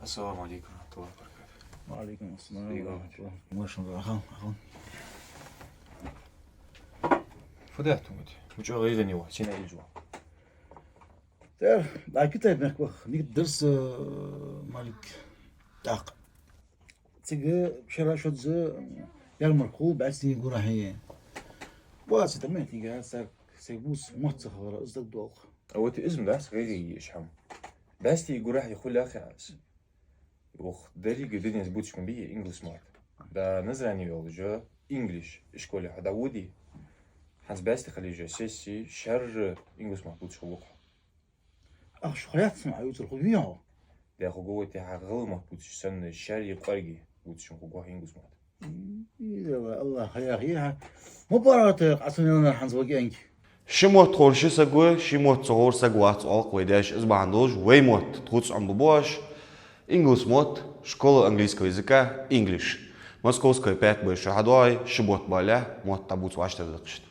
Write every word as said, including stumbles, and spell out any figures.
السلام عليكم ورحمة الله وبركاته. وعليكم السلام ورحمة الله. Машин, ахан, ахан. Фу даьд хьона? Мича гӀайгӀане ва, сенна ийза ва? Тер, дӀа китайб мехка ваха, нигат дарс, э, Малик. ТӀаккха цига шера шозза ярмарка хул бӀаьстий гурахьий. Бац, тӀа мехкига саг, саг бус мотт ца хилар, из дагадоагӀа. А вот из-м дац гӀайгӀа еш хӀама. БӀаьстий гурахьий хуле а хьа аз. Ух, деррига дунен тӀа бувцаш ма бий ингалс мотт. Да, Назране йолча инглиш школе хьо дӀаводе. ХӀанз бӀаьсти хилийча сессии шаьра ингалс мотт бувцаш хургва хьо. Ах, шо хьаяц ма Ӏа юцар хургвий хьо? Да, хургва, вот хьа гӀалгӀай мотт бувцаш санна, шаьра кӀоарга бувцаш хургва хьо ингалс мотт. М, Аллах, Аллах, хьаяхийта. Ма паргӀата, Ӏа сона ялнар хӀанз ваги анги. Ши мотт ховр ши саг ва, ши мотт ца ховр саг вац, оалаш вай даьша. Из бахьан долаш вай мотт тхоца Ӏомабу оаш. Ингалс мотт, школа английского языка, English. Московская пять Б шо хьадоагӀе, ши бутт бале, мотт дӀабувца вӀаштӀехьадаккха.